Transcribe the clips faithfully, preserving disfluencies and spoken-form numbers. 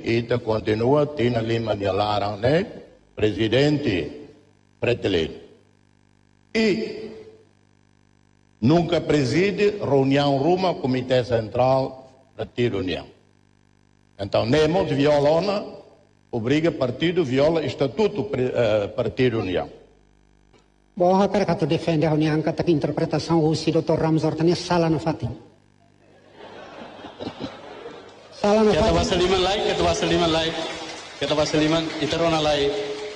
Ita kontinua tinan lima nia laran ne'e, Prezidente Fretilin. I nunka prezide reuniaun ruma Komité Sentrál partidu nian. Entaun, ne'e mós viola ona, obriga partidu viola estatutu pre-, eh, partidu nian. Bom, ha'u hakarak atu defende ha'u-nia an katak interpretasaun husi doutór Ramos Horta ne'e sala nafatin. Sala nafatin. Keta basa liman lai, keta basa liman lai. Keta basa liman, ita rona lai.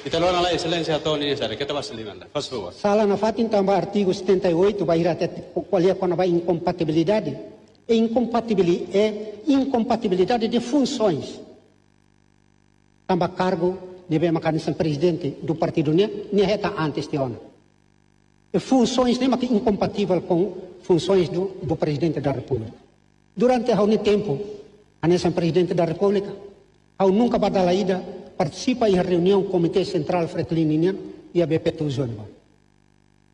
Ita rona lai, Exelénsia hato'o nia sare, keta basa liman lai. Faz favor. Sala nafatin tanba artigu setenta e oito, bainhira hatete ko'alia kona-ba inkompatibilidade. É inkompatibili-, é incompatibilidade de funções. Tanba kargu ne'ebé maka hanesan prezidente do partidu nian, nia hetan antes tiha ona. E funsoens ne'e maka incompatível com funções do, do Presidente da República. Durante ha'u-nia tempu hanesan Prezidente da República, ha'u nunka ba dala ida partisipa iha reuniaun Komité Sentrál Fretilin nian iha B P Tujuh ne'ebá.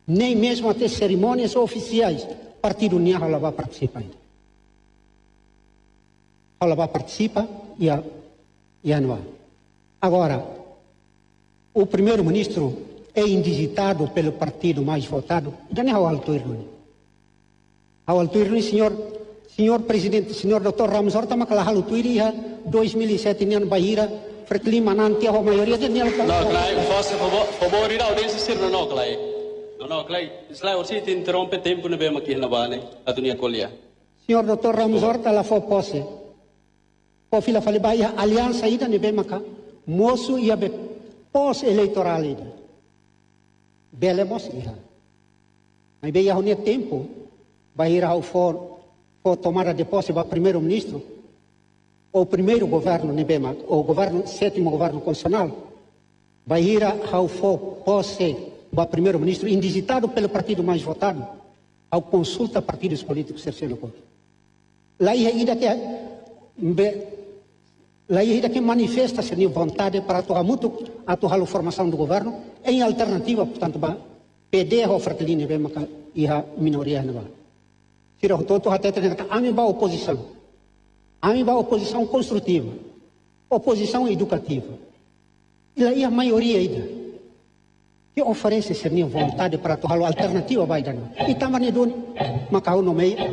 Nem mesmo até cerimónias oficiais partidu nian ha'u la ba partisipa. Ha'u la ba partisipa iha, iha ne'ebá. Agora, o primeiro-ministro é indigitado pelo partido mais votado. Ida-ne'e ha'u halo tuir duni. Ha'u halo tuir duni, señór, señór prezidente, señór doutór Ramos Horta maka la halo tuir iha dois mil e sete nian bainhira Fretilin manán tiha ho maioria de'it nia la. No, klaru, faz favor, favor, ida audiénsia sira no, no, klaru. No, no, klaru. Selae orsida interrompe tempu ne'ebé mak iha ne'ebá ne'e, atu nia ko'alia. Señór doutór Ramos Horta la fó pose. Fó fila fali ba iha aliansa ida ne'ebé maka mosu iha be pós-eleitorál ida. Bele mós iha. Maibé iha ha'u-nia tempu, bainhira ha'u fó, fó tomada de posse ba primeiru-ministru, ou primeiru governu ne'ebé mak, ou governu, sétimu governu konstitusionál, bainhira ha'u fó pose ba primeiru-ministru indigitado pelo partido mais votado, ha'u konsulta partidus polítikus sira seluk hotu. La iha ida ke be, la iha ida ke manifesta sira-nia vontade para atu hamutuk atu halo formasaun do governu, em alternativa, portantu, ba P D ho Fretilin ne'ebé maka iha minoria ne'ebá. Sira hotu-hotu hatete katak ami ba opozisaun. Ami ba opozisaun konstrutiva. Opozisaun edukativa. I la iha maioria ida ke oferese sira-nia vontade para atu halo alternativa ba ida-ne'e. I tanba ne'e duni maka ha'u nomeia